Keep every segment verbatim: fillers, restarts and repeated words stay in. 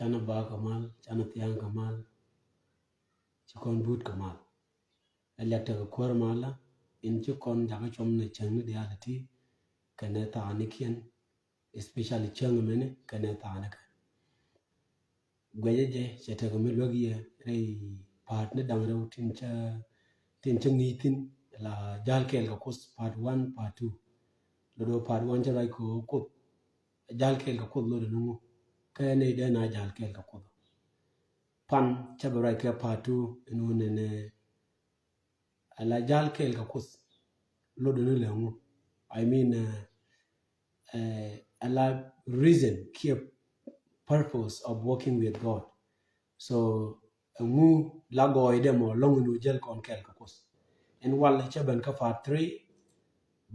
Canɛ bak kɛ mal, canɛ thia̱a̱ŋ kɛ mal, ci kɔn but kɛ mal. Ɛ liak tekɛ kuäär malä, in ci kɔn jakä cuɔm ni cäŋni diaal iti, kɛnɛ thaanikiɛn, especially cäŋ mini kɛnɛ thaanikä. Guɛcä jɛ cɛ tekɛ mi luäk yɛ rɛy pa̱a̱t ni da̱ŋ rɛw tin cä, tin cä ŋi̱i̱c thi̱n la jal kɛɛl kɛ Kuoth part one, part two. Lotdɛ part one cä ruac kɛ Kuoth, jal kɛɛl kɛ Kuoth lotdɛ ni ŋu, kɛ nɛy dee na jal kɛɛl kɛ Kuoth. Pan cä bɛ ruac kɛ part two in wun nɛnɛ, ala jal kɛɛl kɛ Kuoth lotdɛ ni lɛ ŋu. I mean, uh, uh, ala reason kiɛ purpose of working with God. So ɛŋu la gɔɔydɛ mɔ lɔŋ in wä jäl kɔn kɛɛl kɛ Kuoth. Ɛn wal cä ben kä part three,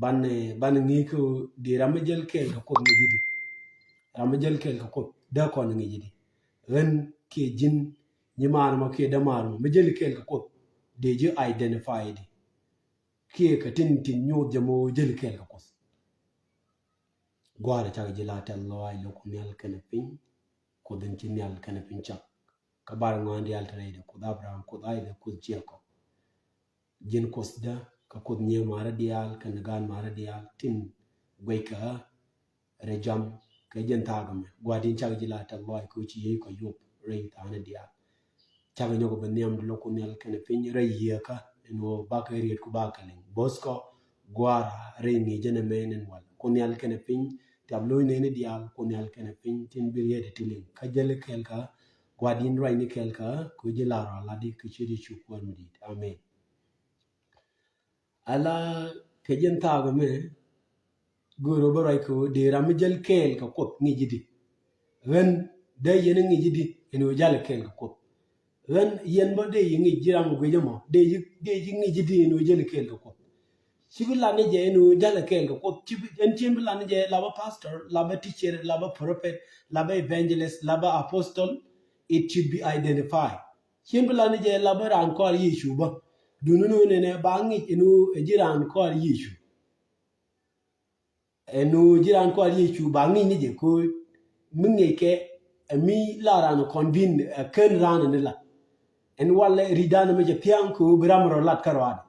ban, eh, ban ŋi̱i̱c kä di ram mi jäl kɛɛl kɛ Kuoth ŋi̱i̱c di. Ram mi jäl kɛɛl kɛ Kuoth dee kɔn ŋi̱i̱c di. Ɣän kiɛ ji̱n nyimaar mɔ kiɛ dämaar mɔ mi jäl kɛɛl kɛ Kuoth dee ji̱ identify di. Kiɛ kɛ tin tin nyuuth jɛ mɔ jäl kɛɛl kɛ Kuoth. Gua̱a̱rä cak ji̱ la tɛth lɔaac lɔ Kuoth Nhial kɛnɛ piny, Kuoth in ci nhial kɛnɛ piny cak. Kä bar ŋɔaani diaal te rɛydɛ, Kuoth Abraham, Kuoth Isaac, Kuoth Jacob. Ji̱n Kuothdä, kä Kuoth nyiee maarä diaal, kɛnɛ gaan maarä diaal, tin guɛc kä rɛy jam, kɛ ji̱n thaak ɛmɛ. Gua̱di̱n cak ji̱ la tɛth lɔaac kɛ ci yiëë kɔ yop rɛy thaani diaal. Cakɛ nyɔk bɛ nhiam di lɔ Kuoth Nhial kɛnɛ piny rɛy yieekä, ɛn ɣöö bakɛ riet ku bakɛ liŋ. Bo̱thkɔ gua̱a̱ra rɛy ŋi̱i̱cä nɛmɛ in wal. Kuoth Nhial kɛnɛ piny, thiap lo̱cnɛ ni diaal, Kuoth Nhial kɛnɛ piny, tin bi riet ti liŋ. Kä jäl kɛɛl kä, gua̱di̱n ruacni kɛɛl kä, kɛ ji̱ lar rɔ lat di kɛ ciöt Yecu Kuäär mi di̱i̱t. Amen. Ala kɛ ji̱n thaak ɛmɛ, go̱o̱r ɣöö bä ruac kɛ ɣöö dee ram mi jäl kɛɛl kɛ Kuoth ŋi̱i̱c ji̱ di. Ɣän dee yɛn ŋi̱i̱c ji̱ di ɛn ɣöö jalɛ kɛɛl kɛ Kuoth. Ɣän yɛn bä dee yi ŋi̱i̱c ji̱ ram guic ɛmɔ, dee yi, dee yi ŋi̱i̱c ji̱ di ɛn ɣöö jäl kɛɛl kɛ Kuoth. Ci bi lat ni jɛ ɛn ɣöö jalɛ kɛɛl kɛ Kuoth. Ci bi, ɛn cien bi lat ni jɛ la bä pastor, la bä teacher, la bä prophet, la bä evangelist, la bä apostle. It should be identified. Cien bi lat ni jɛ la bä raan kɔaar Yecu bä. Duundɛ ni ɣöö nɛnɛ ba ŋi̱i̱c ɛn ɣöö ɛ ji̱ raan kɔaar Yecu. Ɛn ɣöö ji̱ raan kɔaar Yecu ba ŋi̱i̱c ni jɛ ko̱o̱c. Mi ŋi̱i̱c kɛ ɛ mi la raan kɔn bin ɛ ken raan ni la. Ɛn walɛ ri̱cdan ɛmɛ cɛ thia̱a̱ŋ kɛ ɣöö bi ram rɔ lat kärɔaadɛ.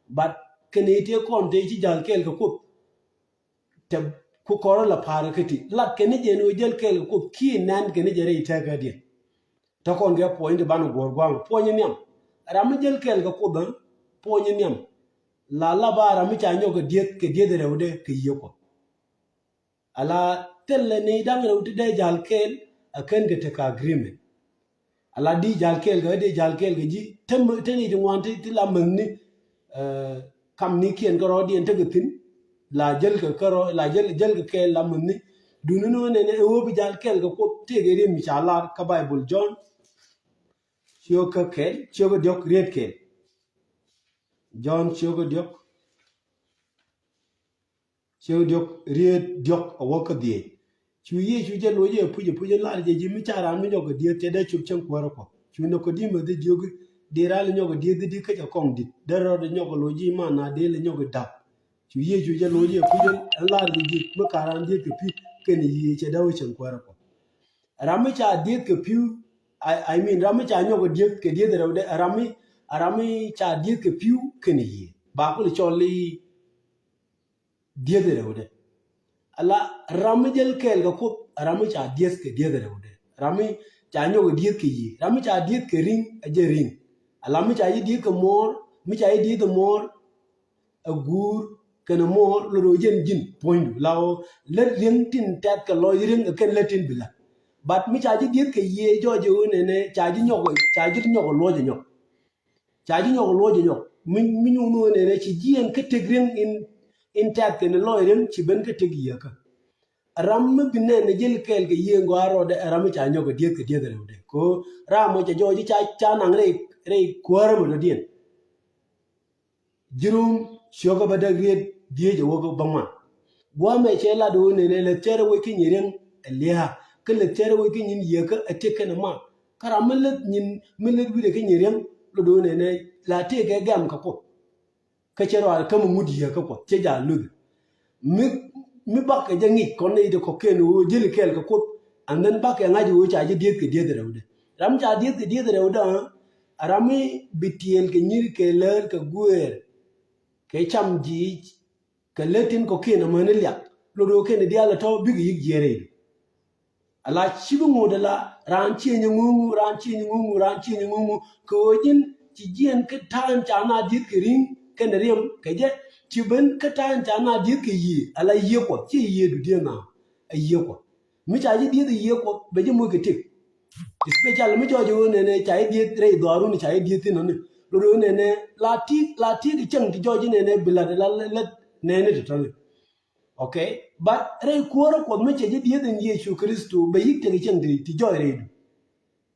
But kɛn i̱ tëë kɔn tëë ci ja̱l kɛɛl kɛ Kuoth. Tɛ ku kɔrä la pa̱a̱r kä ti. Lat kɛ ni jɛ ɛn ɣöö jäl kɛɛl kɛ Kuoth kiɛ nɛn kɛ ni jɛ rɛy tɛkädiɛn. Te kɔn kɛ puɔ̱ny ti banɛ guɔ̱r gua̱a̱ŋ puɔ̱ny nhiam. Ram mi jäl kɛɛl kɛ Kuoth, ɛ, puɔ̱ny nhiam. La la ba ram mi ca nyɔk kɛ dieth, kɛ dieth rɛwdɛ kɛ yiëë Kuɔth. Ala thilɛ ni da̱ŋ rɛw ti dee ja̱l kɛɛl, a kɛn kɛ tekɛ agreement. Ala di ja̱l kɛɛl kɛ, di ja̱l kɛɛl kɛ ji̱, te mi, te ni ti ŋuan ti, ti la mäthni, ɛ, kamnikiɛn kärɔɔdiɛn tekɛ thi̱n, la jäl kɛ kärɔɔ, la jäl, jäl kɛ kɛɛl la mäthni. Duundɛ ni ɣöö nɛnɛ ɛ ɣöö bi ja̱l kɛɛl kɛ Kuoth tëëkɛ riet mi ca lar kä Baibul Jɔ̱ɔ̱n. Ciökä kɛl, ciökä diɔ̱k riet kɛl. Jɔ̱ɔ̱n ciökä diɔ̱k. Ciökä diɔ̱k riet diɔ̱k a wä kä dhieec. Cu Yecu jɛ loc i̱ apuc apuc in lar jɛ ji̱ mi ca raan mi nyɔk kɛ dieth cɛ dee cop cäŋ kuäärä Kuɔth. Cu Nikodimöth i̱ jiök i̱ dee raan lɛ nyɔk kɛ dieth i̱di kä cɛ kɔŋ di̱t. Dee rɔɔdɛ nyɔk kɛ loc i̱ mana dee lɛ nyɔk i̱ da̱p. Cu Yecu jɛ loc i̱ apuc in lar jɛ ji̱ mi ka raan dieth kɛ pi̱ kɛnɛ yiëë cɛ dee wä cäŋ kuäärä Kuɔth. Ram mi ca dieth kɛ pi̱w, I, I mean, ram mi ca nyɔk kɛ dieth kɛ dieth rɛwdɛ, ram mi, ram mi ca dieth kɛ pi̱w kɛnɛ yiëë. Ba kul cɔl i̱ dieth rɛwdɛ. Ala ram mi jäl kɛɛl kɛ Kuoth, ram mi ca dieth kɛ dieth rɛwdɛ. Ram mi ca nyɔk kɛ dieth kɛ yiëë. Ram mi ca dieth kɛ ri̱ŋ, a jɛ ri̱ŋ. Ala mi ca ji̱ dieth kɛ muɔɔr, mi ca ji̱ dieth kɛ muɔɔr, a guur kɛnɛ muɔɔr, lot ɣöö jɛn ji̱n puɔ̱nydu. La ɣöö lät ri̱ŋ tin tɛth kɛ lɔc ri̱ŋ kɛn lät tin bi la̱t. But mi ca ji̱ dieth kɛ yiëë jɔɔc ɣöö nɛnɛ ca ji̱ nyɔk, ca ji̱ nyɔk luɔc ɛ nyɔk. Ca ji̱ nyɔk luɔc ɛ nyɔk. Mi, mi nyuun ɣöö nɛnɛ ci jiɛɛn kä tëk ri̱ŋ in, in tɛth kɛnɛ lɔc ri̱ŋ ci ben kä tëk yiëëkä. Ram mi bi nɛn ɛ jäl kɛɛl kɛ yiëë in gɔaa rɔɔdɛ ɛ ram mi ca nyɔk kɛ dieth kɛ dieth rɛwdɛ. Kɛ ɣöö ram mɔ ca jɔɔc ca, ca naŋ rɛy, rɛy kuäärä mɔ dɔ̱diɛn. Ji̱ Rom ciökä bädäk riet dhieec a wä kä bäŋuan. Gua̱a̱mɛ cɛ lat ɣöö nɛnɛ lät cärɛ wec kä nyin riäŋ ɛ lia̱a̱. Kä lät cärɛ wec kä nyin yiëëkä ɛ tëk kɛnɛ mak. Kä ram mi lät nyin, mi lät wi̱cdɛ kä nyin riäŋ lot ɣöö nɛnɛ la tëëkɛ gɛ̈m kɛ Kuoth. Kä cɛ rɔal käm ŋut yiëë kä Kuɔth cɛ jaal luth. Mi, mi bakɛ jɛ ŋic kɔn nɛy ti kɔ̱kiɛn ɣöö jäl kɛɛl kɛ Kuoth. And then bakɛ ŋa̱c ɣöö ca ji̱ dieth kɛ dieth rɛwdɛ. Ram ca dieth kɛ dieth rɛwdɛ, ɛ ram mi bi tiɛɛl kɛ nyir kɛ läär kɛ gueer kɛ cam jiic kɛ lät tin kɔ̱kiɛn amäni liak. Lot ɣöö kɛn diaal ɛ tɔ̱ bikɛ yi̱k jiɛɛr rɛy. Ala ci bi ŋot ala raan cieny ŋuŋu, raan cieny ŋuŋu, raan cieny ŋuŋu. Kɛ ɣöö ji̱n ci jiɛn kä ta̱a̱n ca na dieth kɛ ri̱ŋ kɛnɛ riɛm kɛ jɛ. Ci ben kä ta̱a̱n ca na dieth kɛ yiëë, ala yiëë Kuɔth, ci yiëë du dieth na, a yiëë Kuɔth. Mi ca ji̱ dieth a yiëë Kuɔth, bɛ ji̱ moc kɛ tëk. Especially mi jɔɔc ɣöö nɛnɛ ca ji̱ dieth rɛy dhɔaarun, ca ji̱ dieth thin ɔni. Lot ɣöö nɛnɛ la ti, la ti kɛ cäŋ ti jɔɔc nɛnɛ bi la̱t la lät nɛnɛ ti tɔni. Okay? But rɛy kuäärä Kuɔth mi cɛ ji̱ dieth in Yecu Kritho, bɛ yi̱k tekɛ cieŋ ti, ti jɔɔc rɛydu.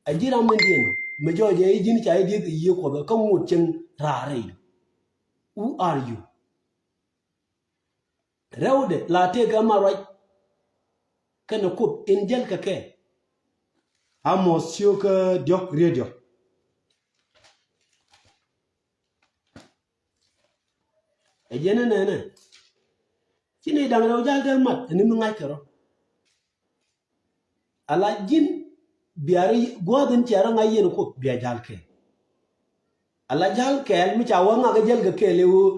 A ji̱ ram min diɛn mi jɔɔc ɛ ji̱n ca ji̱ dieth in yiëë Kuɔth kä ŋot cieŋ raar rɛydu. Who are you? Rɛwdɛ la tëëkɛ ma ruac kɛnɛ Kuoth in jäl kɛ kɛ. Amos ciök kä diɔ̱k riet diɔ̱k. Ɛ jɛn ɛ nɛnɛ. Ci nɛy da̱ŋ rɛw jal dee mat ɛ ni mi ŋa̱c kɛ rɔ. Ala ji̱n bia rɔ gua̱a̱th in cia rɔ ŋa̱c yɛn Kuoth bia jal kɛɛl. Ala jal kɛɛl mi ca wä ŋak jäl kɛ kɛɛl ɛ ɣöö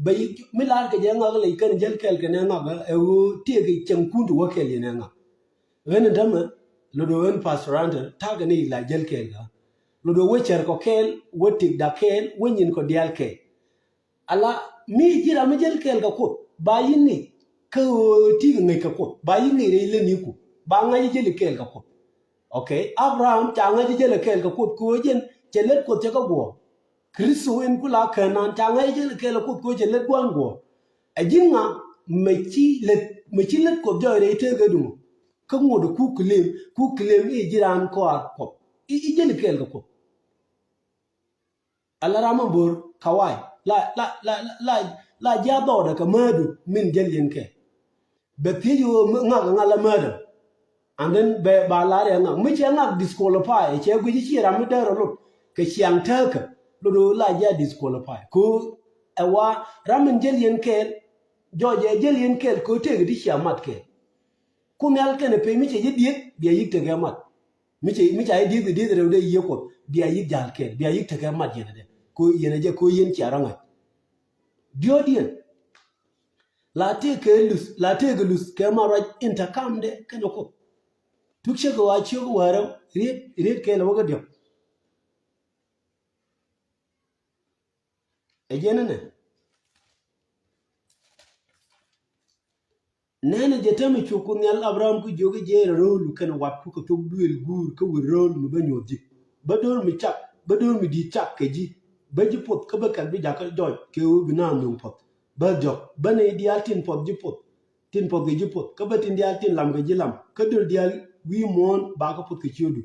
bɛ mi la̱r kɛ jɛ ŋak lɛ kɛn jäl kɛɛl kɛ nɛ ŋak ɛ ɣöö tiek kɛ cɛŋ kun ti wä kɛɛl yɛn ɛ ŋak. Ɣän in tämɛ lot ɣän Pastor Anton ta̱a̱ kɛ ni la jäl kɛɛl kä. Lot ɣän wä cär kɔ kɛɛl, wä tik dak kɛɛl, wä nyin kɔ diaal kɛɛl. Ala mi ji̱ ram mi jäl kɛɛl kɛ Kuoth ba yi̱n ŋic kä ɣöö ti kɛ ŋäc kɛ Kuoth, ba yi̱n ŋic rɛy lätniku, ba ŋa̱c jäl kɛɛl kɛ Kuoth. Okay, Abraham ca ŋa̱c jäl kɛɛl kɛ Kuoth kɛ ɣöö jɛn cɛ lät Kuoth cɛ kɛ guɔ. Kritho in ku la Kɛnan ca ŋa̱c jäl kɛɛl kɛ Kuoth kɛ ɣöö cɛ lät gua̱n guɔ. Ɛ ji̱n ŋa mɛ ci lät, mɛ ci lät Kuoth jɔɔc rɛy tëëkädu mɔ? Kä ŋot ku claim, ku claim i̱ ji̱ raan kɔaar Kuɔth. I̱, i̱ jäl kɛɛl kɛ Kuoth. Ala ram mi bo̱r kawai la, la, la, la, la jiath dhɔɔdɛ kɛ määdu min jäl yɛn kɛ. Bɛ thiec ɣöö ŋak ŋak la määdä. And then bɛ ba lar yɛ ŋak mi cɛ ŋak disqualify cɛ guic ci ram mi dee rɔ lot kɛ ciaŋ tääkä. Lot ɣöö la jiath disqualify kɛ ɣöö ɛ wa ram min jäl yɛn kɛɛl. Jɔɔc ɛ jäl yɛn kɛɛl kɛ ɣöö tëëkɛ ti cia mat kɛɛl. Kuoth Nhial kɛnɛ pec mi cɛ ji̱ dieth bia yi̱k tekɛ mat. Mi cɛ, mi ca ji̱ dieth kɛ dieth rɛw dee yiëë Kuɔth bia yi̱k jal kɛɛl, bia yi̱k tekɛ mat yɛn ɛ dee. Ko yɛn ɛ jɛ ko yɛn cia rɔ ŋa̱c. Diɔ̱ɔ̱diɛn la tëëkɛ luth, la tëëkɛ luth kɛ ma ruac in te kamdɛ kɛnɛ Kuoth. Tuk cä kɛ ɣɔaa ciök wäärä riet, riet kɛɛl ɛ wä kä diɔ̱k. Ɛ jɛn ɛnɛ. Nɛnɛ jɛ täämɛ cu Kuoth Nhial Abraham kä jiök i̱ jɛ rɛ ro̱o̱lu kɛnɛ watku kɛ thok duëël guur kä wër ro̱o̱l mi bä nyuɔ̱th ji̱. Bä do̱r mi cak, bä do̱r mi di̱i̱t cak kɛ ji̱. Bä ji̱ puɔth kä bä kɛl bi jakä jɔc kɛ ɣöö bi naath nööŋ puɔth. Bä jɔk, bä nɛy diaal tin puɔth ji̱ puɔth. Tin puɔth kɛ ji̱ puɔth, kä bä tin diaal tin lam kɛ ji̱ lam. Kä döl diaal wi̱i̱ muɔ̱ɔ̱n bakä puɔth kɛ ciötdu.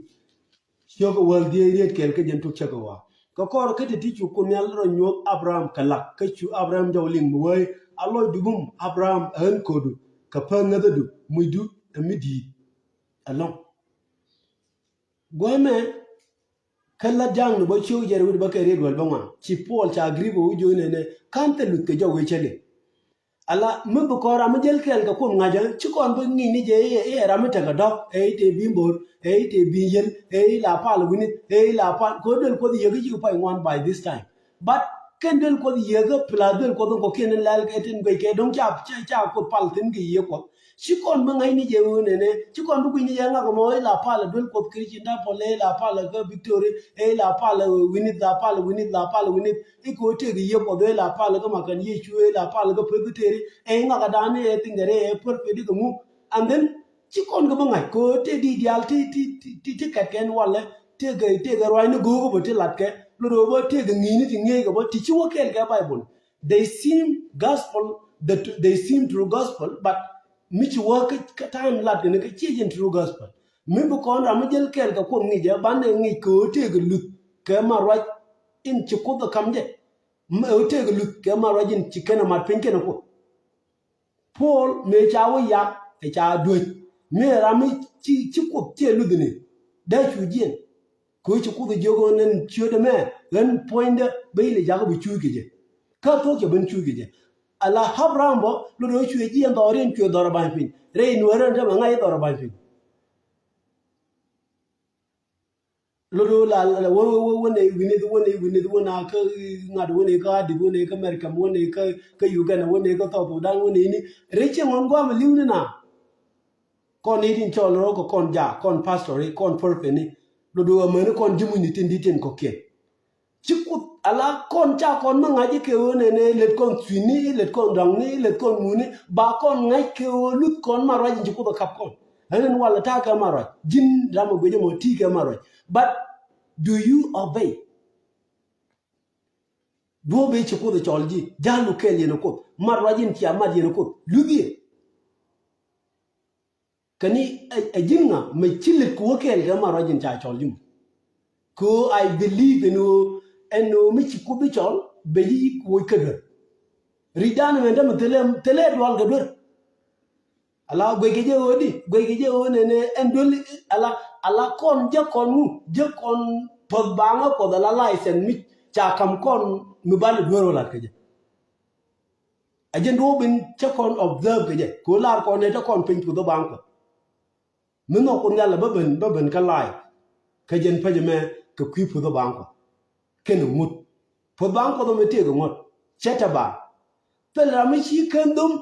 Ciök ɛ wäl dhieec riet kɛɛl kä jɛn tuk cä kɛ ɣɔaa. Kɛ kɔr kä ti ti cu Kuoth Nhial rɔ nyuɔ̱th Abraham kɛ lak kä cu Abraham jɔw liŋ mi wee a lɔcdu bum Abraham ɛ ɣän ko̱du kɛ päth ŋäthädu mucdu ɛ mi di̱i̱t ɛlɔ̱ŋ. Guämɛ kä la ja̱ŋ ni bä ciök jɛn wi̱cdɛ bä kɛ riet wäl bä ŋuan ci Puɔl ca Agripa wi̱c jiök nɛnɛ ka̱n thil luth kɛ jɔw wee cä liŋ. Ala mi bi kɔn ram mi jäl kɛɛl kɛ Kuoth ŋa̱cä ci kɔn bi ŋi̱i̱c ni jɛ i̱ ɛ ram mi tekɛ dɔ̱k ɛ i̱ tëë bi̱i̱ bo̱o̱r ɛ i̱ tëë bi̱i̱ yiël ɛ i̱ la pal wi̱nith ɛ i̱ la pal kɛ ɣöö duel Kuɔth yiëk i̱ cikɛ pay ŋuan by this time. But kɛn duel Kuɔth yiëk kä plus duel Kuɔth in kɔ̱kiɛn in lɛl kɛ tin guic kɛ do̱ŋ ca ca Kuoth pal thi̱n kɛ yiëë Kuɔth. Ci kɔn bi ŋa̱c ni jɛ ɣöö nɛnɛ ci kɔn bi guic ni jɛ ŋak ɛmɔ i̱ la pal ɛ duel Kuɔth Christian Temple ɛ i̱ la pal ɛ kä Victoria ɛ i̱ la pal ɛ wi̱nith la pal ɛ wi̱nith la pal ɛ wi̱nith. I̱ kɛ ɣöö tëëkɛ yiëë Kuɔth ɛ i̱ la pal ɛ kä Makan Yecu ɛ i̱ la pal ɛ kä Presbytery ɛ i̱ ŋak ɛ da̱a̱n ɛ thi̱n kɛ rɛy ɛ perfect i̱ kɛ ŋu. And then ci kɔn kɛ bä ŋa̱c kɛ ɣöö tëë di̱i̱t diaal ti ti ti ti kɛt kɛn walɛ tëëkɛ tëëkɛ ruaacni go̱o̱k bä ti latkɛ lot ɣöö bä tëëkɛ ŋi̱i̱cni ti ŋi̱eeckɛ bä ti ci wä kɛɛl kɛ Bible. They seem gospel, that they seem true gospel, but mi ci wä kä ta̱a̱n lat kɛn kä ciec in true gospel. Mi bi kɔn ram mi jäl kɛɛl kɛ Kuoth ŋi̱cɛ banɛ ŋi̱c kɛ ɣöö tëëkɛ luth kɛ ma ruac in ci Kuoth ɛ ka̱m jɛ. Mi ɣöö tëëkɛ luth kɛ ma ruac in ci kɛn ɛ mat piny kɛnɛ Kuoth. Puɔl mëë ca wä yak ɛ ca duäc mëë ram mi ci ci Kuoth ciɛ luthni dee cu jiɛn. Kɛ ɣöö ci Kuoth jiök ɣän ɛn ciötdɛ mɛ ɣän puɔ̱nydä ben ilɛ jakä bi cuuc kɛ jɛ. Kä thuɔ̱k cɛ ben cuuc kɛ jɛ. Ala Abraham bä lot ɣöö cuɛ jiɛn dhɔriɛn cuɛ dhɔr ɛ ba̱ny piny rɛy nuäärä ɛn tämɛ ŋa̱c i̱ dhɔr ɛ ba̱ny piny. Lot wä la, la, wä, wä, wä, wä nɛ witness, wä nɛ witness, wä na kä ŋa̱t, wä nɛ kä Adit, wä nɛ kä Mɛrkɛm, wä nɛ kä, kä Uganda, wä nɛ kä South Sudan, wä nɛ ni. Rɛy cieŋ ɣɔn gua̱a̱m li̱w ni na. Kɔn ni tin cɔl rɔ kɛ kɔn ja, kɔn pastor, kɔn prophet ni. Lot wä mäni kɔn ji̱ muc ni tin di tin kɔ̱kiɛn. Ci Kuoth ala kɔn ca kɔn mi ŋa̱c kɛ ɣöö nɛnɛ lät kɔn thuini, lät kɔn dɔ̱ŋni, lät kɔn ŋuni, ba kɔn ŋa̱c kɛ ɣöö luth kɔn mat ruac in ci Kuoth ɛ kap kɔn. Ɛn ɛn walɛ ta̱a̱ kɛ mat ruac, ji̱n ram ɛ guic ɛmɔ ti̱i̱ kɛ mat ruac. But do you obey? Duɔ̱ɔ̱p ëë ci Kuoth ɛ cɔl ji̱, ja̱l lu kɛɛl yɛn ɛ Kuoth, mat ruac in cia mat yɛn ɛ Kuoth, luth yɛ. Kɛn ni ɛ, ɛ ji̱n ŋa mɛ ci lät kɛ wä kɛɛl kɛ mat ruac in ca cɔl ji̱ mɔ. Kɛ ɣöö I believe ɛn ɣöö, ɛn ɣöö mi ci Kuoth bi cɔl bɛ ji̱ kuɔc kä duer. Ri̱cdan ɛmɛ dämɛ thilɛ, thilɛ dual kɛ duer. Ala guɛc kɛ jɛ ɣöö di, guɛc kɛ jɛ ɣöö nɛnɛ ɛn duel, ala, ala kɔn jɛ kɔn ŋu, jɛ kɔn puɔth baŋä Kuɔth ala license mi ca ka̱m kɔn mi banɛ duer wä lat kɛ jɛ. A jɛn duɔ̱ɔ̱p in cä kɔn observe kɛ jɛ kɛ ɣöö lar kɔn nɛ te kɔn piny puth ɔ baŋ Kuɔth. Mi nhɔk Kuoth Nhial ɛ bä ben, bä ben kä live. Kä jɛn päc ɛmɛ kɛ kui̱ puth ɔ baŋ Kuɔth. Kɛn ɛ ŋut. Puth baŋ Kuɔth ɔ mi tëëk ɛ ŋuɔ̱t. Cɛ tɛ baŋ. Thil ram mi ci kɛn dhom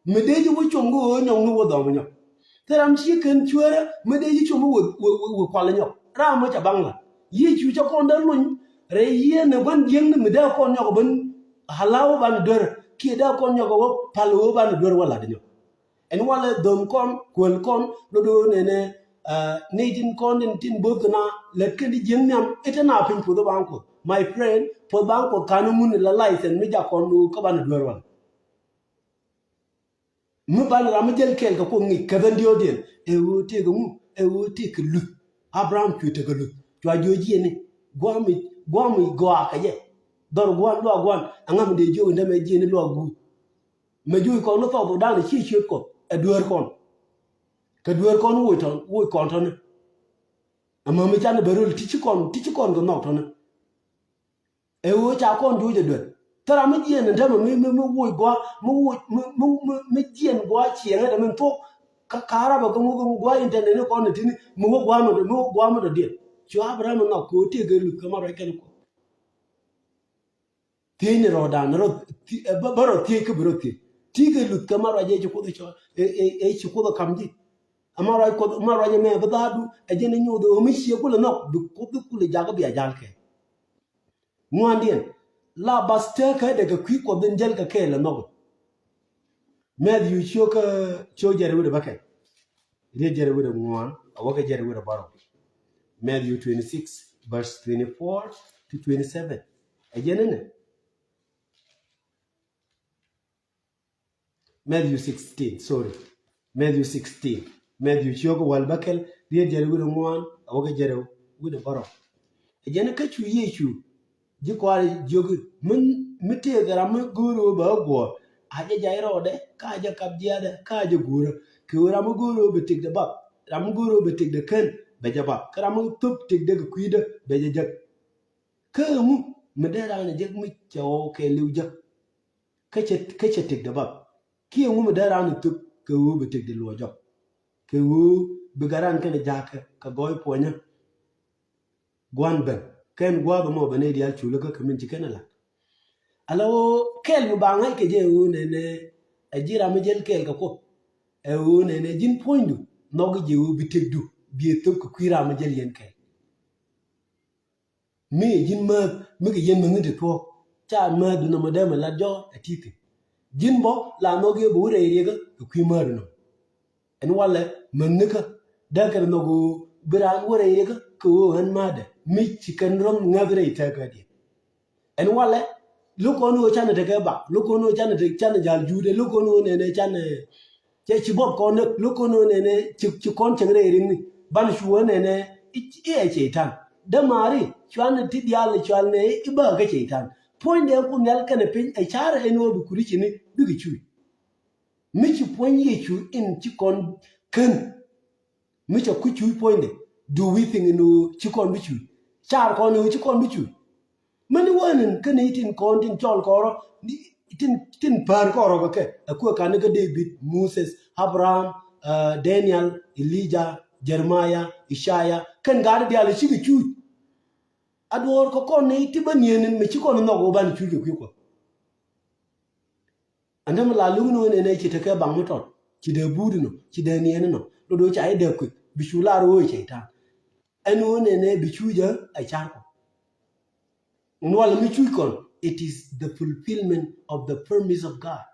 mi dee ji̱ wä com kɛ ɣöö nyɔk ni wä dhɔm nyɔk. Thil ram ci kɛn cueerä mi dee ji̱ com wä, wä, wä, wä kual nyɔk. Ram mi ca baŋ la. Yecu cä kɔn dee luny rɛy yiëë ni gua̱n jiäkni mi dee kɔn nyɔk ɛ ben. Hala wä banɛ duer kiɛ dee kɔn nyɔk ɛ wä pal ɣöö banɛ duer wä lat nyɔk. Ɛn walɛ dhom kɔn, kuäl kɔn, lot ɣöö nɛnɛ, ah, nɛy tin kɔn tin, tin bo̱th kɛ na lät kɛn ti jiäk nhiam, i̱ te na piny puɔth ɔ baŋ Kuɔth. My friend, puɔth baŋ Kuɔth ka̱n ŋun la license mi jak kɔn ɣöö kä banɛ duer wal. Mi banɛ ram mi jäl kɛɛl kɛ Kuoth ŋic kɛ ben diɔ̱ɔ̱diɛn, ɛ ɣöö tëëkɛ ŋu, ɛ ɣöö tëëkɛ luth. Abraham cuɛ tekɛ luth, cua jiök jiɛni, gua̱a̱mi, gua̱a̱mi gɔaa kɛ jɛ. Dhɔr gua̱a̱n luaak gua̱a̱n, aŋa mi dee jiök in dämɛ jiɛni luaak guur. Mɛ juuc kɔn ni thɔɔk dhok da̱ŋ ci ciöt Kuɔth ɛ dueer kɔn. Kɛ dueer kɔn woc tɔn, woc kɔn tɔni. Ɛmɛ mi canɛ bɛ röl ti ci kɔn, ti ci kɔn kɛ nhɔk tɔni. Ɛ ɣöö ca kɔn juuc ɛ duer. Thil ram mi jiɛn ɛn täämɛ mi, mi, mi woc gua̱a̱, mi woc, mi, mi, mi, mi jiɛn gua̱a̱ ciɛŋɛ tɛ min thuɔ̱k. Kä ka̱rabä kä ŋuk, kä ŋuk gua̱a̱ internet ni kɔn ni tini mi wä gua̱a̱ mi dɔ, mi wä gua̱a̱ mi dɔ diɛn. Cu Abraham nhɔk kɛ ɣöö tëëkɛ luth kɛ ma ruac kɛn Kuɔth. Thiecni rɔɔdan rɔ, thi-, ɛ, bä, bä rɔ thiec kä bi rɔ thiec. Ti kɛ luth kɛ ma ruac ɛ ci Kuoth ɛ cɔl, ɛ, ɛ, ɛ ci Kuoth ɛ kam ji̱. Ɛ ma ruac Kuoth, ma ruac ɛmɛ bi dhaadu, ɛ jɛn ɛ nyoth ɛ ɣöö mi ciɛ kulɛ nhɔk, bi Kuoth kulɛ jakä bia jal kɛ. Ŋuandiɛn, la bath tëkä dɛ kɛ kui̱ Kuɔth in jäl kɛ kɛɛl ɛ nhɔk. Matthew ciök, ciök jɛrɛ wi̱dɛ bäkɛl. Riet jɛrɛ wi̱dɛ ŋuan, a wä kɛ jɛrɛ wi̱dɛ bärɔw. Matthew twenty-six, verse twenty-four to twenty-seven. Ɛ jɛn inɛ. Matthew sixteen, sorry. Matthew sixteen. Matthew ciök wäl bäkɛl, riet jɛrɛ wi̱dɛ ŋuan, a wä kɛ jɛrɛ wi̱dɛ bärɔw. Ɛ jɛn kä cu Yecu ji̱ kɔaarɛ jiök i̱, mi, mi tëëkɛ ram mi go̱o̱r ɣöö bɛ ɣä guɔ̱ɔ̱r, a jɛ jay rɔɔdɛ, ka jɛ kap jiathɛ, ka jɛ guurä. Kɛ ɣöö ram mi go̱o̱r ɣöö bɛ tëkdɛ bap, ram mi go̱o̱r ɣöö bɛ tëkdɛ kän, bɛ jɛ bap. Kä ram mi thöp tëkdɛ kɛ kui̱dä, bɛ jɛ jäk. Kä ɛŋu mi dee raan ɛ jek mi cɛ ɣɔw kɛɛliw jäk? Kä cɛ, kä cɛ tëkdɛ bap. Kiɛ ɛŋu mi dee raan ɛ thöp kɛ ɣöö bɛ tëkdɛ luɔc jɔk? Kɛ ɣöö bikɛ raan kɛnɛ jakä kɛ gɔɔy puɔ̱nyä. Gua̱n ben kɛn gua̱a̱th ɛmɔ ben nɛy diaal culikä kɛ min ci kɛn ɛ la̱t. Ala ɣöö kɛɛl mi ba ŋa̱c kɛ jɛ ɛ ɣöö nɛnɛ ɛ ji̱ ram mi jäl kɛɛl kɛ Kuoth. Ɛ ɣöö nɛnɛ ji̱n puɔ̱nydu nhɔk ji̱ ɛ ɣöö bi tëkdu bi ɛ thöp kɛ kui̱ ram mi jäl yɛn kɛɛl. Mi ɛ ji̱n määth mi kɛ yɛn mäthni ti tuɔɔk ca määthdu nɔmɔ dee mɛ lat jɔɔk ɛ ti̱i̱ thi̱n. Ji̱n bä la nhɔk yɛ bi wä rɛy riɛkä kɛ kui̱ määthdu nɔmɔ. Ɛn walɛ mäthnikä dee kɛn nhɔk ɣöö bi raan wä rɛy riɛkä kɛ ɣöö ɣän määthdɛ mi ci kɛn ro̱ŋ ŋäth rɛy tɛ̈kädiɛn. Ɛn walɛ lo̱k kɔn ɣöö canɛ tekɛ bak, lo̱k kɔn ɣöö canɛ te, canɛ ja̱l juudɛ, lo̱k kɔn ɣöö nɛnɛ canɛ, cɛ ci buɔth kɔn ni, lo̱k kɔn ɣöö nɛnɛ ci, ci kɔn cieŋ rɛy riŋni. Banɛ cu ɣöö nɛnɛ i̱, i̱ ɛ cɛy-tan. Dämaari cuanɛ ti diaal ni cual nɛ i̱ bä kä cɛy-tan. Puɔ̱nydɛ ku nhial kɛnɛ piny ɛ ca̱rɛ ɛn ɣöö bi Kuritini bikɛ cuuc. Mi ci puɔ̱ny Yecu in ci kɔn kän. Mi cɛ kuc cuuc puɔ̱nydɛ, do we think in ɣöö ci kɔn bi cuuc? Car kɔn in ɣöö ci kɔn bi cuuc? Mäni wänin kä ni tin kɔn tin cɔl kɔrɔ, tin, tin päär kɔrɔ kɛ kɛ, ɛ kuɛ kani kä David, Moses, Abraham, eh, Daniel, Elijah, Jeremiah, Isaiah, kɛn gaat diaal cikɛ cuuc. A duɔ̱ɔ̱r kɛ kɔn ni ti bä niɛn in mɛ ci kɔn nhɔk wä banɛ cuc kɛ kui̱ Kuɔth. Ɛn dämɛ la luk ni wen ɛn ɛ ci tekɛ baŋ mi tɔt, ci dee buut inɔ, ci dee niɛn inɔ. Lot wen ca i̱ dee kui̱ bi cu lar ɣöö cɛy-tan. Ɛn wen ɛn ɛ bi cuc ɛ car kɔ. Nual mi cuc kɔn, it is the fulfillment of the promise of God.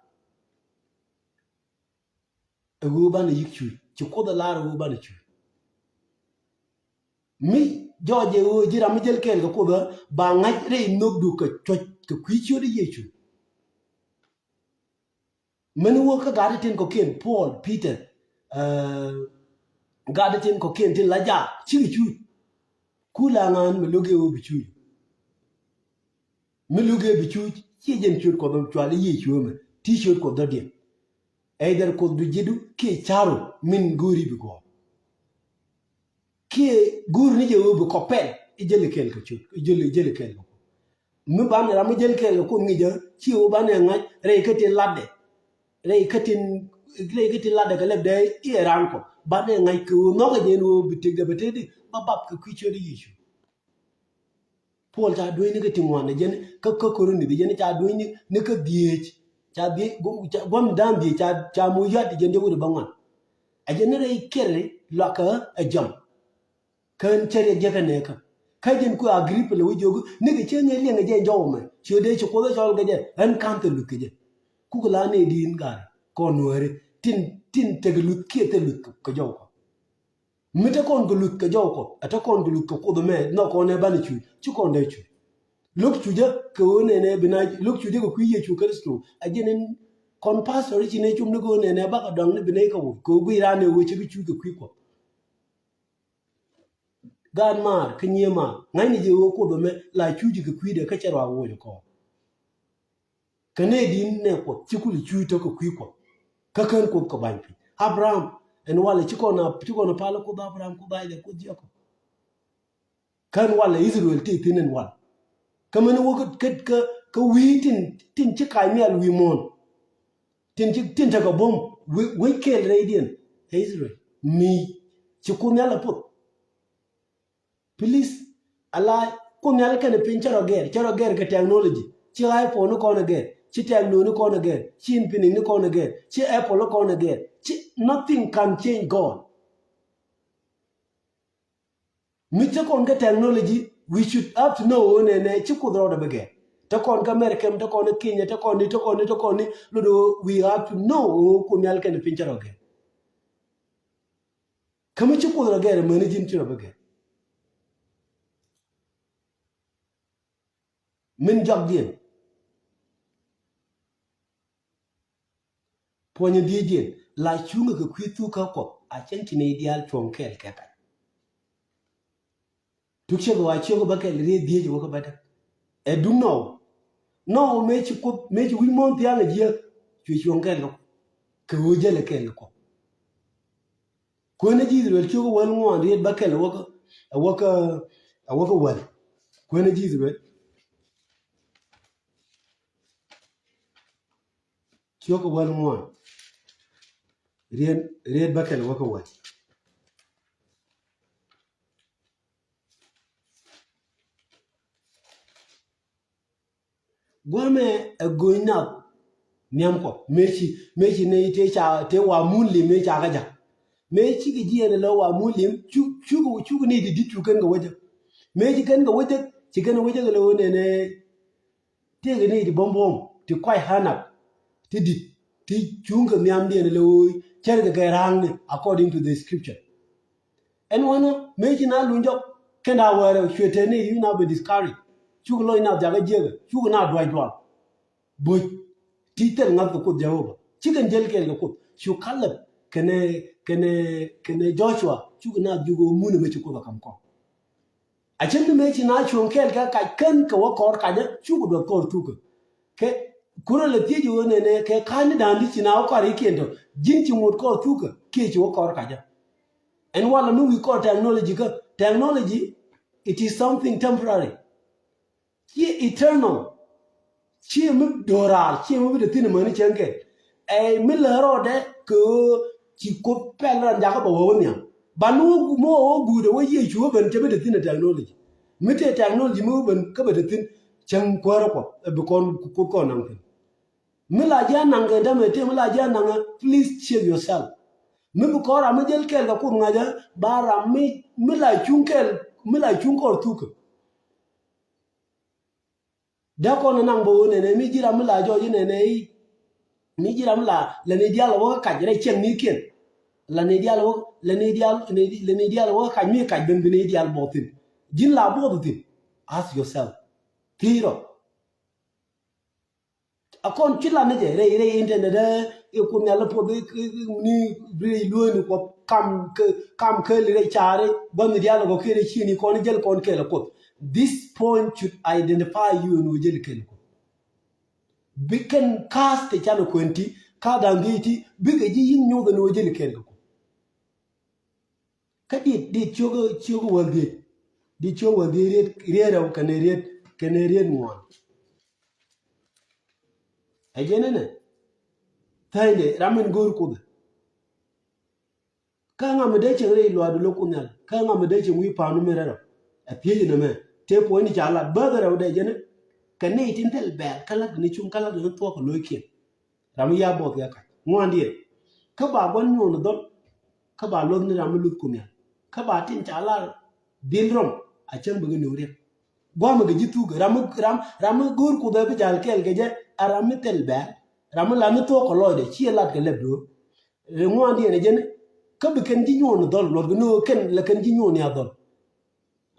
Ɛ ɣöö banɛ yi̱k cuc, ci Kuoth ɛ lar ɛ ɣöö banɛ cuc. Mi jɔɔc ɛ ɣöö ji̱ ram mi jäl kɛɛl kɛ Kuoth ɛ ba ŋa̱c rɛy nhökdu kɛ cuɔ̱c kɛ kui̱ ciöt Yecu. Mɛn wä kä gat tin kɔ̱kiɛn Paul, Peter, eh, gat tin kɔ̱kiɛn tin la jaak cikɛ cuc. Ku la ŋa̱a̱n mi lo̱k ɛ ɣöö bi cuc. Mi lo̱k ɛ bi cuc ciɛ jɛn ciöt Kuɔth cual i̱ Yecu ɛmɛ ti ciöt Kuɔth dɔ̱diɛn. Either Kuoth du ji̱du kiɛ ca̱ru min go̱o̱ri bi gɔɔr. Kiɛ go̱o̱ri ni jɛ ɣöö bi kɔ pɛl i̱ jäl i̱ kɛɛl kɛ ciöt, i̱ jäl, i̱ jäl i̱ kɛɛl kɛ Kuoth. Mi banɛ ram mi jäl kɛɛl kɛ Kuoth ŋi̱cä ci ɣöö banɛ ŋa̱c rɛy kä tin latdɛ. Rɛy kä tin, rɛy kä tin latdɛ kɛ lɛpdɛ i̱ ɛ raan Kuɔth. Banɛ ŋa̱c kɛ ɣöö nhɔkɛ jɛ ɛn ɣöö bi tëkdɛ bɛ tëëdi ba bap kɛ kui̱ ciöt Yecu. Paul ca dueeny ni kä ti ŋuan ni jɛn kä, kä Korinth jɛn ca dueeny ni, ni kä dhieec. Ca dhieec, gu-, ca, gua̱n da̱a̱n dhieec ca, ca mu yat jɛn jɛ wut ba ŋuan. A jɛn ni rɛy kɛri luakä a jam. Kän cɛ riɛk jɛ kä nɛɛkä. Kä jɛn ku Agrip lɛ wä jiök ni kɛ cɛ ŋi̱i̱c liɛŋ kɛ jɛ jɔw mɛ. Ciö dee ci Kuoth a cɔl kɛ jɛ, ɣän ka̱n thil luth kɛ jɛ. Kukɛ la nɛy di̱i̱n gat kɔn Nuääri. Tin, tin tekɛ luth kiɛ thil luth kɛ jɔw kɔ. Mi te kɔn kɛ luth kɛ jɔw kɔ, a te kɔn kɛ luth kɛ Kuoth ɛmɛ, nhɔk kɔn ɛ banɛ cuc, ci kɔn dee cuc. Lo̱k cucä kɛ ɣöö nɛnɛ bi na, lo̱k cucä kɛ kui̱ Yecu Kritho. A jɛn in kɔn pastor i̱ ci nɛ cum ni kɛ ɣöö nɛnɛ bakɛ dɔaŋ ni bi nɛy kɛ woc, kɛ ɣöö guiy raan ɛ ɣöö cɛ bi cuc kɛ kui̱ Kuɔth. Gaat maar kä nyiee maar, ŋa̱cni jɛ ɣöö Kuoth ɛmɛ la cuc kɛ kui̱dɛ kä cɛ ruaak woc kɔɔr. Kɛ nɛy di̱i̱n nɛ Kuɔth ci kul cuc tɔ̱ kɛ kui̱ Kuɔth. Kä kän Kuoth kɛ ba̱ny piny. Abraham ɛn walɛ ci kɔn a, ci kɔn a pal Kuoth Abraham, Kuoth Isaac, Kuoth Jacob. Kän walɛ Israel ti thi̱n ɛn wal. Kä mɛn wä kä, kä, kä, kä wi̱i̱ tin, tin ci kac mial wi̱i̱ muɔ̱ɔ̱n. Tin ci, tin tekɛ buɔ̱m wec, wec kɛɛl rɛydiɛn ɛ Israel. Mi ci Kuoth Nhial a puɔth. Please, ala Kuoth Nhial kɛnɛ piny cä rɔ gɛr, cä rɔ gɛr kɛ technology. Ci iPhone ni kɔn ɛ gɛr, ci Tecno ni kɔn ɛ gɛr, ci Infinix ni kɔn ɛ gɛr, ci Apple ni kɔn ɛ gɛr. Ci nothing can change God. Mi te kɔn kä technology, we should have to know nɛnɛ ci Kuoth rɔɔdɛ bi gɛr. Te kɔn kä America, te kɔn ni Kenya, te kɔn ni, te kɔn ni, te kɔn ni, lot ɣöö we have to know ɣöö Kuoth Nhial kɛnɛ piny cä rɔ gɛr. Kä mi ci Kuoth rɔ gɛr, mäni ji̱n ci rɔ bi gɛr. Min jɔakdiɛn. Puɔ̱nyɛ dhieecdiɛn, la cuŋä kɛ kui̱ thuk kä Kuɔth, a cäŋ ci nɛy diaal cuɔ̱ŋ kɛɛl kɛ kac. Tuk ciek ɣɔaa ciek bä kɛl riet dhieec wä kä bädäk. Ɛ duŋ nɔw. Nɔw mëë ci Kuoth, mëë ci wi̱c muɔ̱ɔ̱n thia̱a̱ŋ ɛ jiääk. Cuɛ cuɔ̱ŋ kɛl kɛ Kuoth. Kɛ ɣöö jälɛ kɛl kɛ Kuoth. Kuenɛ ji̱ Israel ciek wäl ŋuan riet bä kɛl wä kä, ɛ wä kä, ɛ wä kä wäl. Kuenɛ ji̱ Israel. Ciek wäl ŋuan. Riet, riet bä kɛl wä kä wäl. Gua̱mɛ ɛ go̱ny nath nhiam Kuɔth. Mëë ci, mëë ci nɛy tëë ca, tëë wa mun lim mëë ca kä ja̱k. Mëë cikɛ jiɛɛn ɛ lɛ wa mun lim, cu, cukɛ, cukɛ ni ti di̱t cu kɛn kɛ wä jek. Mëë ci kɛn kɛ wä jek, ci kɛn kɛ wä jek ɛ lɛ ɣöö nɛnɛ. Tëëkɛ ni ti buɔ̱m buɔ̱m, ti kuay hanap, ti di̱t, ti cuŋ kɛ nhiamdiɛn ɛ lɛ ɣöö cärkɛ kɛ ra̱a̱ŋni according to the scripture. Ɛn wanɔ mëë ci na luny jɔk kɛn daa wɛɛrɛ cuɛ tɛn ni yu na bɛ discourage. Cukɛ lɔc na jakä jiäkä, cukɛ na duac dual. Bo̱c ti thil ŋa̱th kɛ Kuoth Jehovah. Cikɛn jäl kɛɛl kɛ Kuoth. Cu Kalɛb kɛnɛ, kɛnɛ, kɛnɛ Joshua cukɛ na jiök ɣöö mun ɛmɛ ci Kuoth ɛ kam kɔn. A cäŋ ni mëë ci na cuɔ̱ŋ kɛɛl kɛ kac kän kɛ wä kɔɔr kacä cukɛ duɔth kɔɔr thukä. Kɛ kurɛ lɛ thiec ɣöö nɛnɛ kɛ ka̱a̱cni da̱a̱n di ci na wä kɔɔr ikiɛn tɔ ji̱n ci ŋot kɔɔr thukä kiɛ ci wä kɔɔr kacä. Ɛn walɛ mi wi̱i̱ kɔɔr technology kä, technology, it is something temporary. Ciɛ eternal. Ciɛ mi do̱raar, ciɛ mi bi te thi̱n amäni cäŋ kɛ. Ɛ mi lä rɔɔdɛ kɛ ɣöö ci Kuoth pɛl ran jakä bɛ wä wä nhiam. Ban mi wä gu-, mi wä wä guut ɛ wä Yecu wä ben cɛ bi te thi̱n ɛ technology. Mi tëë technology mi wä ben kä bɛ te thi̱n, cäŋ kuäärä Kuɔth ɛ bi kɔn Kuoth kɔn naŋ thi̱n. Mi la ji̱ anaŋ kɛ dämɛ tëë mi la ji̱ anaŋ ɛ, please check yourself. Mi bi kɔn ram mi jäl kɛɛl kɛ Kuoth ŋa̱cä, ba ram mi, mi la cuŋ kɛɛl, mi la cuŋ kɔr thukä. Dee kɔn naŋ bä wä nɛnɛ, mi ji̱ ram mi la jɔɔc nɛnɛ i̱. Mi ji̱ ram mi la, la ni diaal wä kä kac rɛy cɛŋnikiɛn. La ni diaal wä, la ni diaal, la ni diaal wä kä kac mi kac ben bi ni diaal buɔth thi̱n. Ji̱n la buɔth thi̱n. Ask yourself. Thi̱i̱rɔ. A kɔn ci la ni jɛ rɛy, rɛy internet, eh, i̱ Kuoth Nhial i̱ puɔth i̱, i̱, i̱, ni rɛy lueeni Kuɔth kam kä, kam kɛɛl rɛy caari, gua̱n ni diaal kɔ kɛɛl rɛy cieni kɔn jäl kɔn kɛɛl Kuɔth. This point should identify you ɛn ɣöö jäl kɛɛl Kuɔth. Bi kɛn ka̱a̱th ti can kuɛn ti, ka̱a̱th da̱ŋ dhiec ti, bikɛ ji̱ yi̱n nyoth ɛn ɣöö jäl kɛɛl Kuɔth. Kä dit, dit ciök, ciök wäl dhiec. Dit ciök wäl dhiec riet, riet rɛw kɛnɛ riet, kɛnɛ riet ŋuan. Ɛ jɛn ɛnɛ. Tha̱a̱ŋdɛ ram in go̱o̱r Kuoth. Kä ŋa mi dee cieŋ rɛy luaadu lo̱k Kuoth Nhial. Kä ŋa mi dee cieŋ wi̱i̱ pa̱a̱nu mi rɛl rɔ. Ɛ thiec ɛnɛ mɛ. Tëë puɔ̱nyni ca lat bäth rɛw dee jɛn ɛ. Kɛ nɛy tin thil bɛɛl kä lat ni cuŋ kä lat ni thuɔ̱k kɛ lo̱ckiɛn. Ram mi ya buɔth ya kac. Ŋuandiɛn. Kä ba gua̱n nyuɔn dhɔl. Kä ba luɔth ni ram mi luth Kuoth Nhial. Kä ba tin ca lar dhil rɔm. A cäŋ bɛ kɛ nööŋ riɛk. Gua̱a̱mɛ kɛ ji̱ thuk. Ram mi, ram, ram mi go̱o̱r Kuoth ɛ bi jal kɛɛl kɛ jɛ. A ram mi thil bɛɛl. Ram mi lat ni thuɔ̱k kɛ lɔcdɛ. Ciɛ lat kɛ lɛp do̱r. Ri ŋuandiɛn ɛ jɛn. Kä bi kɛn ji̱ nyuɔn dhɔl. Luɔt kɛ ni ɣöö kɛn, la kɛn ji̱ nyuɔn ya dhɔl.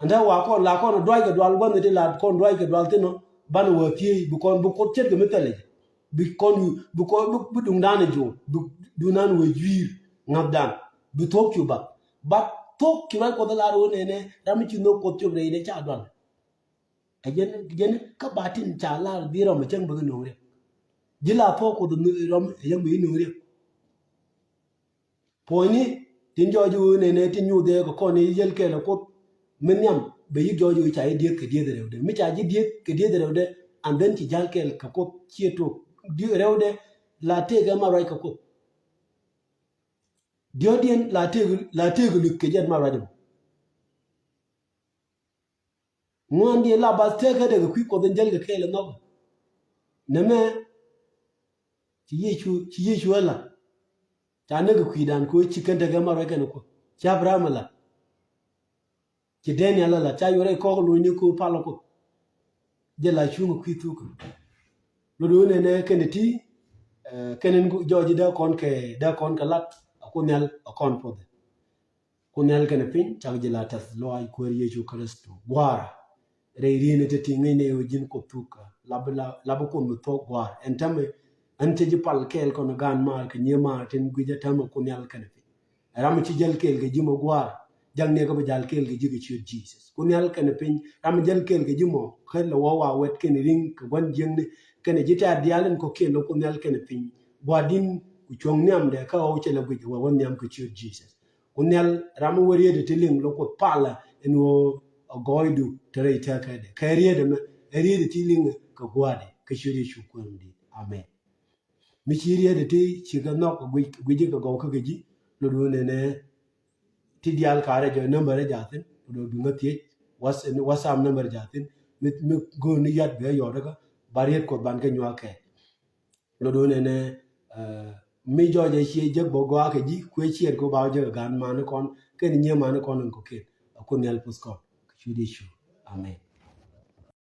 Ɛn te wa kɔn la kɔn duac kɛ dual gua̱n ti la kɔn duac kɛ dual thin ɔ. Banɛ wä thiec bi kɔn bi Kuoth ce̱tkɛ mi thɛl jɛ. Bi kɔn bi kɔn bi, bi duŋdan jɛ bi duŋdan wä jui̱i̱r ŋa̱thdan. Bi thuɔ̱k cu bath. Bath thuɔ̱k cu ruac Kuɔth lar wä nɛnɛ ram mi ci nhök Kuɔth cop rɛy dee ca dual. Ɛ jɛn, jɛn kä ba tin ca lar bi rɔm ɛ cäŋ bä kɛ no̱o̱ŋ riɛk. Ji̱ la thuɔ̱k Kuɔth rɔm ɛ cäŋ bä kɛ no̱o̱ŋ riɛk. Puɔ̱nyni tin jɔɔc i̱ ɣöö nɛnɛ tin nyuuth ɛ kɛ kɔn i̱ jäl kɛɛl ɛ Kuoth. Mi nhiam bɛ yi̱ jɔɔc i̱ ɣöö ca ji̱ dieth kɛ dieth rɛwdɛ. Mi ca ji̱ dieth kɛ dieth rɛwdɛ, and then ci jäl kɛɛl kɛ Kuoth ciɛ tok. Dieth rɛwdɛ la tëëkɛ ma ruac kɛ Kuoth. Diɔ̱ɔ̱kdiɛn la tëëk, la tëëk luth kɛ jɛn ma ruac ɛmɔ. Ŋuandiɛn la bath tekädɛ kɛ kui̱ Kuɔth in jäl kɛ kɛɛl ɛ nhɔk. Nɛmɛ ci Yecu, ci Yecu ɛ la. Ca näk kɛ kui̱dan kɛ ɣöö ci kɛn tekɛ ma ruac kɛnɛ Kuoth. Ci Abraham ɛ la. Ci Daniel ɛ la. Ca yuɔrɛ kɔk lonyni kɛ ɣöö palä Kuoth. Jɛ la cuŋ kɛ kui̱ thuk. Lot ɣöö nɛnɛ kɛn ti, eh, kɛn in jɔɔc dee kɔn kɛ, dee kɔn kɛ lat, a Kuoth Nhial a kɔn puɔth. Kuoth Nhial kɛnɛ piny, cak ji̱ la tɛth lɔaac Kuäär Yecu Kritho. Gua̱a̱ra, rɛy ri̱n ɛ te ti ŋäcnɛ ɣöö ji̱n Kuoth thuk, la bi la, la bi Kuoth mi thuɔ̱k gua̱a̱r. Ɛn täämɛ, ɛn cɛ ji̱ pal kɛɛl kɔn gaan maar kɛ nyiee maar tin gui̱c ɛ täämɛ Kuoth Nhial kɛnɛ piny. Ram mi ci jäl kɛɛl kɛ ji̱ mɔ gua̱a̱r, jak ni kä bi jal kɛɛl kɛ ji̱ kɛ ciöt Jesus. Kuoth Nhial kɛnɛ piny, ram mi jäl kɛɛl kɛ ji̱ mɔ, kä lɛ wä wa wɛt kɛnɛ ri̱ŋ kɛ gua̱n jiäkni, kɛnɛ ji̱ tɛ̈r diaal in kɔ̱kiɛn lɔ Kuoth Nhial kɛnɛ piny. Gua̱di̱n ku cuɔ̱ŋ nhiamdɛ kä ɣɔw cɛ lɛ guic wä wä nhiam kɛ ciöt Jesus. Kuoth Nhial ram mi wä riet ti liŋ lɔ Kuoth palä in ɣöö a gɔɔydu te rɛy tɛ̈kädɛ. Kɛ riet ɛmɛ, ɛ riet ti liŋ kɛ gua̱dɛ, kɛ ciöt Yecu Kuäär mi di̱i̱t. Amen. Mi ci riet ti ci kɛ nhɔk guic, guic kɛ gɔw kä kɛ ji̱, lot wä nɛnɛ ti diaal karɛ jɛ number ɛ jathin, lot wä duŋä thiec, Whats-, WhatsApp number jathin, mi, mi go̱o̱r ni yat bɛ yɔt kä, ba riet Kuɔth ban kɛ nyuak kɛ. Lot wä nɛnɛ, eh, mi jɔɔc ɛ ciɛ jek bä gɔaa kɛ ji̱, kuɛ ciɛt kɛ ba jek ɛ gaan mani kɔn, kɛn nyiee mani kɔn in kɔ̱kiɛn, a Kuoth Nhial puth kɔn, kɛ ciöt Yecu. Amen.